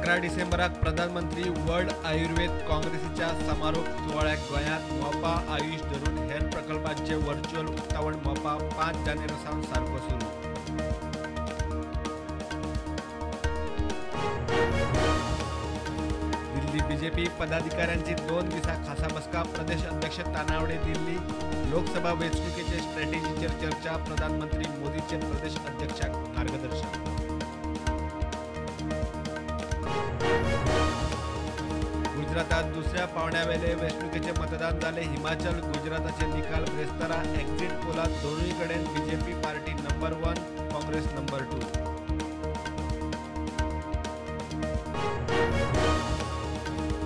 11 डिसेंबराक प्रधानमंत्री वर्ल्ड आयुर्वेद काँग्रेसीच्या समारोप सुवाळ्याक गोंयांत मोपा आयुष धरून हेर प्रकल्पांचे व्हर्च्युअल उक्तावण मोपा 5 जानेवारी सावन सारको सुरू. दिल्ली बीजेपी पदाधिकाऱ्यांची 2 दिसा खासा बसका. प्रदेश अध्यक्ष तानावडे दिल्ली. लोकसभा वेंचणुकेचे स्ट्रॅटेजीचेर चर्चा. प्रधानमंत्री मोदीचे प्रदेश अध्यक्षांक मार्गदर्शन. गुजरातात दुसऱ्या पावंड्यावेले वेंचणुकेचे मतदान जाले. हिमाचल गुजराताचे निकाल ब्रेस्तारा. एक्झिट पोलात दोनूय कडेन BJP party number 1, Congress number 2.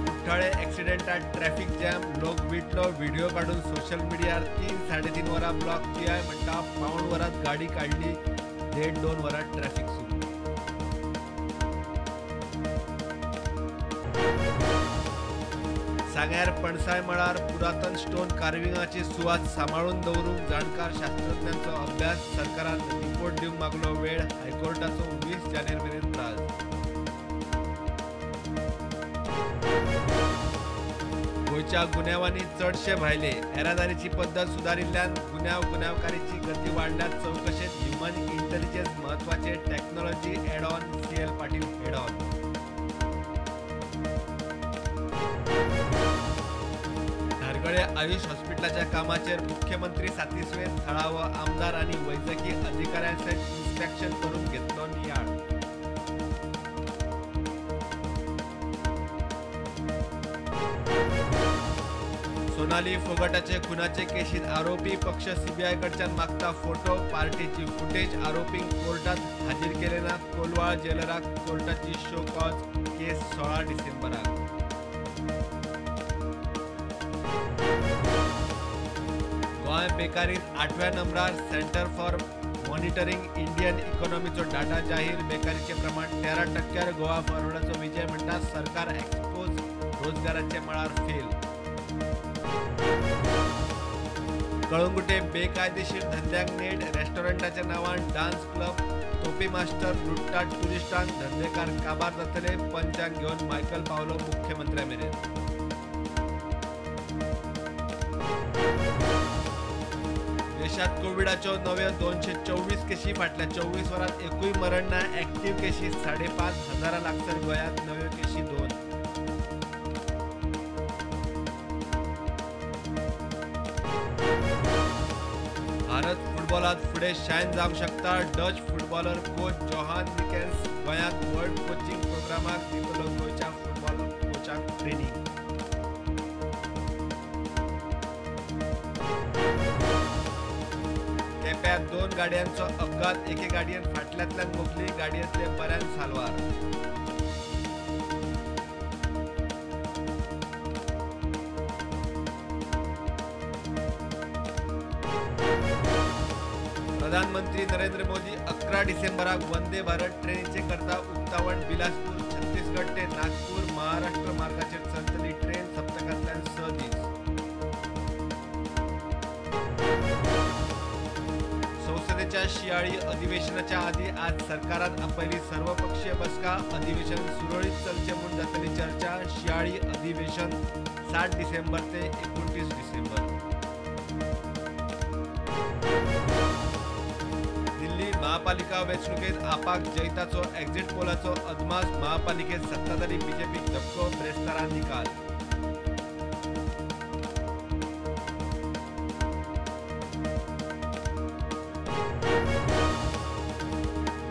कुठ्ठाळे एक्सिडेंटात ट्रॅफिक जॅम, लोक विटलो. व्हिडिओ काडून सोशल मिडियार 3-3.5 वरां ब्लॉक. पीआय म्हणटा 0.75 वरांत गाडी काडली, 1.5-2 वरां ट्रॅफिक सुरू. सांग्यार पणसाय मळार पुरातन स्टोन कार्विंगाची सुवात सांबाळून दवरूंक जाणकार शास्त्रज्ञांचो अभ्यास. सरकारान रिपोर्ट दिवंक मागलो वेळ. हायकोर्टाचो 20 जानेवारी मेरेन त्रास. गोंयच्या गुन्यांवांनी चडशे भायले. येरादारीची पद्दत सुदारिल्ल्यान गुन्यांवकारीची गती वाडल्या. चवकशेंत ह्युमन इंटेलिजन्स म्हत्वाचे. Technology add on. CL Patil head on. Dhargal Ayush हॉस्पिटलाच्या कामाचेर मुख्यमंत्री सातिस्वेर. थळावो आमदार आनी वैजकी अधिकाऱ्यांसयत इन्स्पेक्शन करून घेतलो नियाळ. सोनाली फोगटाचे खुनाचे केशीत आरोपी पक्ष सीबीआय कडच्यान मागता फोटो. पार्टीची फुटेज आरोपींक कोर्टात हाजीर केले ना. कोलवाळ जेलराक कोर्टाची शो कॉज. केस 16 डिसेंबराक. गोंय बेकारीत 8व्या नंबरार. सेंटर फॉर मॉनिटरिंग इंडियन इकॉनॉमीचो डाटा जाहीर. बेकारीचे प्रमाण 13%. गोवा फॉरवर्डाचो विजय म्हणटा सरकार एक्सपोज, रोजगाराच्या मळार फेल. कळंगुटे बेकायदेशीर धंद्यांक नेट. रेस्टॉरंटाच्या नांवान डान्स क्लब, तोपी मास्टर लुट्टात टुरिस्टांक. धंदेकार काबार जातले. पंचांक घेवन मायकल पावलो मुख्यमंत्र्या मेरेन. देशात कोविडाच्यो नव्यो 224 केशी. फाटल्या 24 वरांत एकूय मरण ना. ऍक्टिव्ह केशी 5,500 लागसर. गोंयांत नव्यो केशी 2. भारत फुटबॉलात फुडें शायन जावंक शकता. Dutch footballer coach Johan Rinkens गोंयांत वर्ल्ड कोचिंग प्रोग्रामाक दितलो गोंयच्या फुटबॉल कोचाक ट्रेनिंग. केप्यात 2 गाडयांचो अपघात. एके गाडयेन फाटल्यांतल्यान मोखली. गाडयेंतले बऱ्यान साल्वार. प्रधानमंत्री नरेंद्र मोदी 11 डिसेंबराक वंदे भारत ट्रेनीचे करता उक्तावण. बिलासपूर छत्तीसगड ते नागपूर महाराष्ट्र मार्गाचेर चलतली ट्रेन. सप्तकांतल्यान 6 दीस. संसदेच्या शियाळी अधिवेशनाच्या आदी आज सरकारान आपयली सर्वपक्षीय बसका. अधिवेशन सुरळीत चलचें म्हूण जातली चर्चा. शियाळी अधिवेशन 7 डिसेंबर ते 29 डिसेंबर. दिल्ली महापालिका वेंचणुकेत आपाक जैताचो एक्झिट पोलाचो अदमास. महापालिकेत सत्ताधारी बीजेपीक धपको. ब्रेस्तारा निकाल.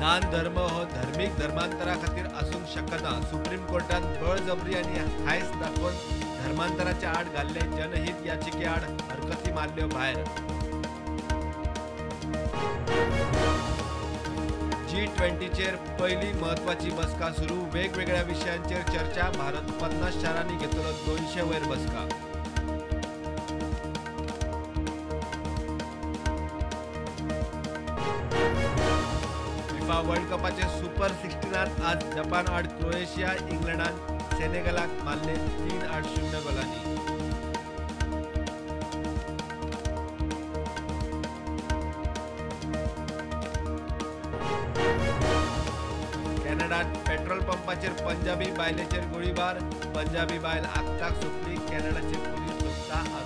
दान धर्म हो धर्मीक धर्मांतरा खातीर आसूंक शकना. सुप्रीम कोर्टान बळजबरी आनी हायस दाखोवन धर्मांतराच्या आड घाल्ले जनहीत याचिके आड हरकती मारल्यो भायर. G20चेर पयली म्हत्वाची बसका सुरू. वेगवेगळ्या विशयांचेर चर्चा. भारत 50 शारांनी घेतलो 200 वयर बसका. फिफा वर्ल्ड कपाचे सुपर 16 आज जपान आड क्रोएशिया. इंग्लंडान सेनेगलाक मारले 3-0 गोलांनी. कॅनडा कॅनडांत पेट्रोल पंपाचेर पंजाबी बायलेचेर गोळीबार. पंजाबी बायल आक्ताक सोंपली. कॅनडाचे पुलीस सोदता आरोपी.